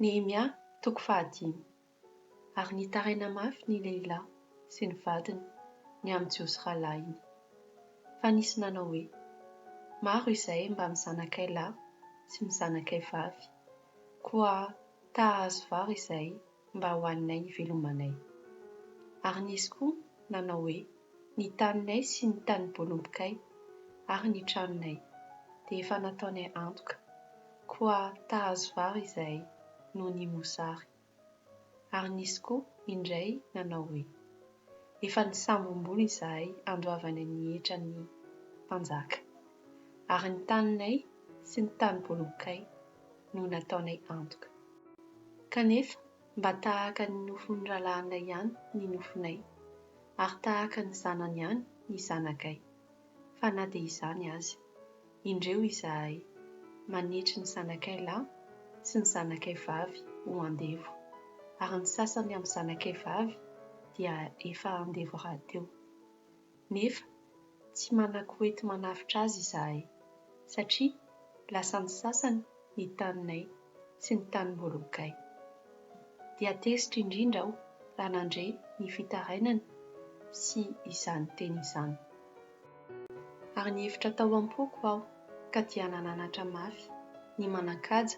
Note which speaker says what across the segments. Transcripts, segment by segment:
Speaker 1: Nehemia toko fahadimy. Ary nitaraina mafy ny lehilahy sy ny vadiny ny amin'i Jiosy rahalahiny. Fa nisy nanao hoe, Maro izahay mbamin'ny zanakay lahy sy ny zanakay vavy, koa ta hahazo vary izahay mba hohaninay hivelomanay. Ary nisy koa nanao hoe, Ny taninay sy ny tanim-boalobokay ary ny tranonay dia efa nataonay antoka, koa ta hahazo vary izahay noho ny mosary. Ary nisy koa indray nanao hoe, Efa nisambom-bola izahay handoavanay ny hetran'ny mpanjaka, ary ny taninay sy ny tanim-boalobokay no nataonay antoka. Kanefa mba tahaka ny nofon'ny rahalahinay ihany ny nofonay, ary tahaka ny zanany ihany ny zanakay, fa na dia izany aza, indreo izahay, manetry ny zanakay lahy sy ny zanakay vavy ho andevo, ary ny sasany amin'ny zanakay vavy dia efa andevo rahateo. Nefa tsy manan-koenti-manavotra azy izahay, satria lasan'ny sasany ny taninay sy ny tanim-boalobokay. Dia tezitra indrindra aho raha nandre ny fitarainany sy izany teny izany. Ary nihevitra tao am-poko aho ka dia nananatra mafy ny manan-kaja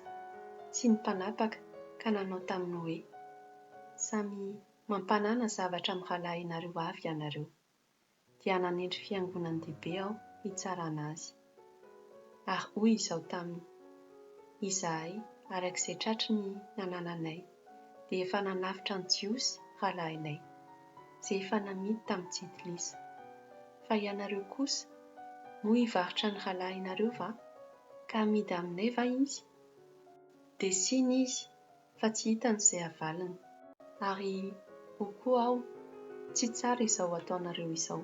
Speaker 1: sy ny mpanapaka ka nanao taminy hoe, Samy mampanàna zavatra amin'ny rahalahinareo avy ianareo. Dia nanendry fiangonan-dehibe aho hitsarana azy. Ary hoy izao taminy, Izahay, araka izay tratry ny nanananay, dia efa nanafotra ny Jiosy rahalahinay, izay efa namidy tamin'ny jentilisa. Fa ianareo kosa, moa hivarotra ny rahalahinareo va, ka hamidy aminay va izy? Dia sina izy fa tsy hitany izay havaliny. Ary hoy koa aho, Tsy tsara izao ataonareo izao.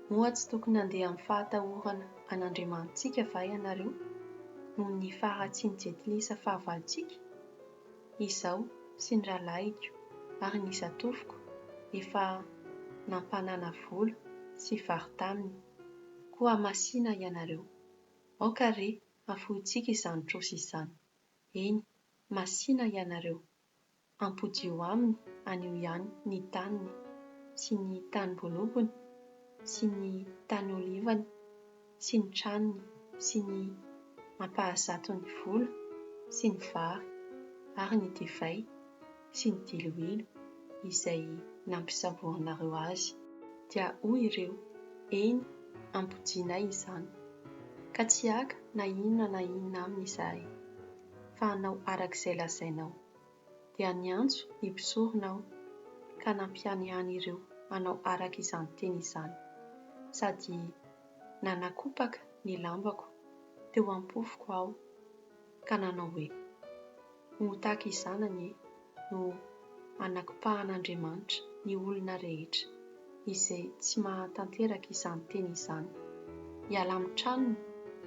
Speaker 1: Moa tsy tokony handeha amin'ny fahatahorana an'Andriamanitsika va ianareo, noho ny faharatsian'ny jentilisa fahavalontsika? Izaho sy ny rahalahiko ary ny zatovoko efa nampanana vola sy vary taminy, koa masìna ianareo. Aoka re hafointsika izany trosa izany. Eny, masìna ianareo, ampodio aminy anio ihany ny taniny sy ny tanim-boalobony sy ny tany olivany sy ny tranony sy ny ampahazaton'ny vola sy ny vary ary ny divay sy ny diloilo izay nampisamborinareo azy. Dia hoy ireo, Eny, ampodianay izany, ka tsy haka na inona na inona aminy izahay, fa hanao araka izay lazainao. Dia niantso ny mpisorona aho, ka nampihanihany ireo hanao araka izany teny izany, sady nanakopaka ny lambako teo am-pofoko aho, ka nanao hoe, Ho tahaka izany anie no hanakopahan'Andriamanitra ny olona rehetra izay tsy mahatanteraka izany teny izany, hiala amin'ny tranony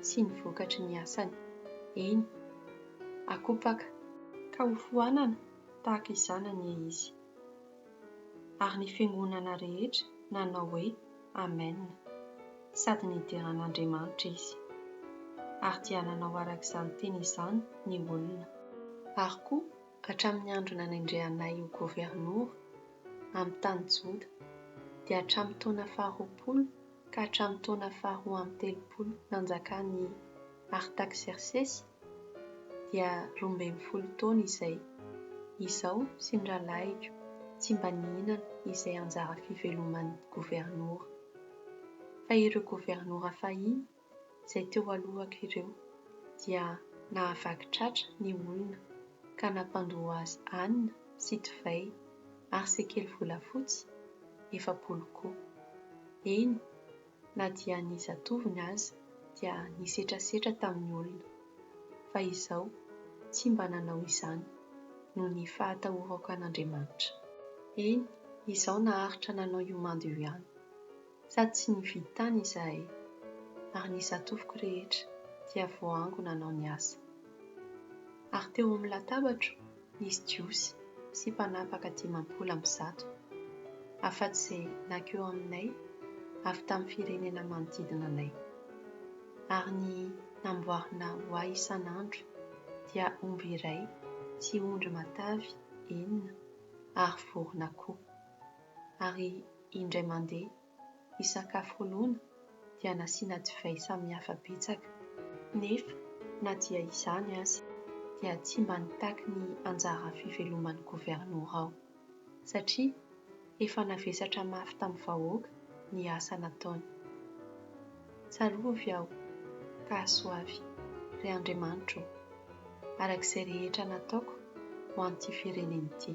Speaker 1: sy ny vokatry ny asany, eny, hakopaka ka hofoanana tahaka izany anie izy. Ary ny fiangonana rehetra nanao hoe, Amena, sady nidera an'Andriamanitra izy. Ary dia nanao araka izany teny izany ny olona. Ary koa hatramin'ny andro nanendreanay ho governora amin'ny tany Joda, dia hatramin'ny taona faharoapolo ka hatramin'ny taona faharoa amby telopolo nanjakan'i Artaksersesy, dia 12 taona izay, izaho sy ny rahalahiko tsy mba nihinana izay anjara fiveloman'ny governora. Fa ireo governora fahiny izay teo alohako ireo dia nahavaky tratra ny olona ka nampandoa azy hanina sy divay ary sekely volafotsy 40 koa. Eny, na dia ny zatovony aza dia nisetrasetra tamin'ny olona, fa izaho tsy mba nanao izany noho ny fahatahorako an'Andriamanitra. Eny, izaho naharitra nanao io manda io ihany, sady tsy nividy tany izahay, ary ny zatovoko rehetra dia voaango nanao ny asa. Ary teo amin'ny latabatro nisy Jiosy sy mpanapaka 150, afa-tsy izay nankeo aminay avy tamin'ny firenena manodidina anay. Ary ny namboarina ho ahy isan'andro dia omby iray sy ondry matavy enina ary vorona koa. Ary indray mandeha isan-kafoloana dia nasiana divay samihafa betsaka. Nefa na dia izany aza dia tsy mba nitaky ny anjara fiveloman'ny governora aho, satria efa navesatra mafy tamin'ny vahoaka ny asa nataony. Tsarovy aho, ka hasoavy, ry Andriamanitro ô, araka izay rehetra nataoko ho an'ity firenena ity.